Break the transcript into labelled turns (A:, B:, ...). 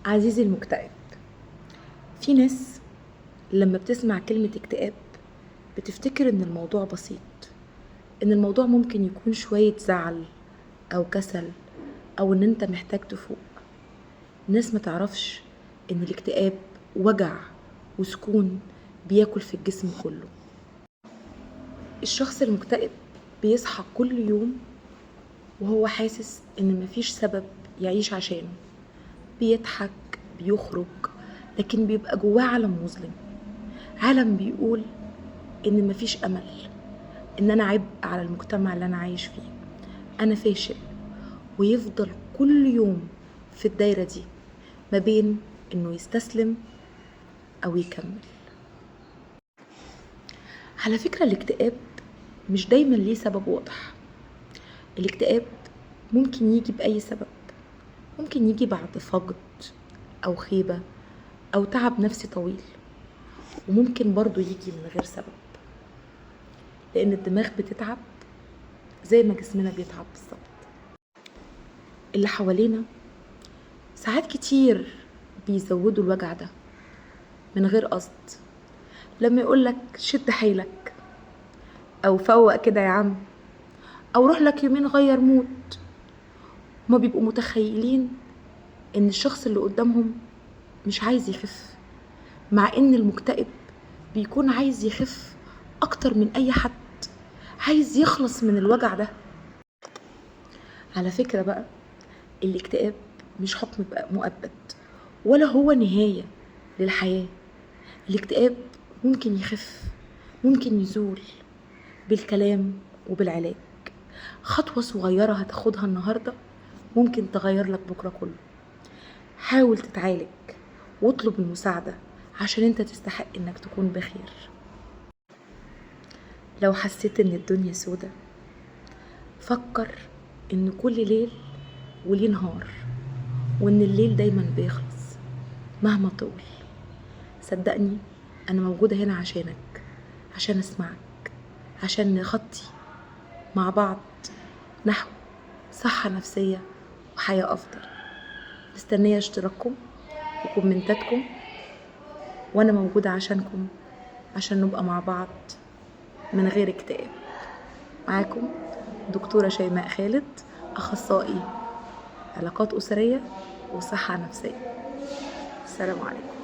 A: عزيزي المكتئب، في ناس لما بتسمع كلمة اكتئاب بتفتكر ان الموضوع بسيط، ان الموضوع ممكن يكون شوية زعل او كسل او ان انت محتاج تفوق. الناس ما تعرفش ان الاكتئاب وجع وسكون بياكل في الجسم كله. الشخص المكتئب بيصحى كل يوم وهو حاسس ان مفيش سبب يعيش عشانه، بيضحك بيخرج، لكن بيبقى جواه عالم مظلم، عالم بيقول ان مفيش امل، ان انا عبء على المجتمع اللي انا عايش فيه، انا فاشل. ويفضل كل يوم في الدايرة دي ما بين انه يستسلم او يكمل. على فكرة الاكتئاب مش دايما ليه سبب واضح. الاكتئاب ممكن يجي بأي سبب، ممكن يجي بعد فقد أو خيبة أو تعب نفسي طويل، وممكن برضو يجي من غير سبب، لأن الدماغ بتتعب زي ما جسمنا بيتعب بالظبط. اللي حوالينا ساعات كتير بيزودوا الوجع ده من غير قصد، لما يقولك شد حيلك أو فوق كده يا عم، أو روح لك يومين غير mood. هما بيبقوا متخيلين إن الشخص اللي قدامهم مش عايز يخف، مع إن المكتئب بيكون عايز يخف أكتر من أي حد، عايز يخلص من الوجع ده. على فكرة بقى الاكتئاب مش حكم مؤبد ولا هو نهاية للحياة. الاكتئاب ممكن يخف، ممكن يزول بالكلام وبالعلاج. خطوة صغيرة هتاخدها النهاردة ممكن تغير لك بكرة كله. حاول تتعالج واطلب المساعدة عشان انت تستحق انك تكون بخير. لو حسيت ان الدنيا سودة، فكر ان كل ليل وليه نهار، وان الليل دايما بيخلص مهما طول. صدقني انا موجودة هنا عشانك، عشان اسمعك، عشان نخطي مع بعض نحو صحة نفسية وحياة أفضل. مستنية اشتراككم وكومنتاتكم، وأنا موجودة عشانكم، عشان نبقى مع بعض من غير اكتئاب. معاكم دكتورة شيماء خالد، أخصائي علاقات أسرية وصحة نفسية. السلام عليكم.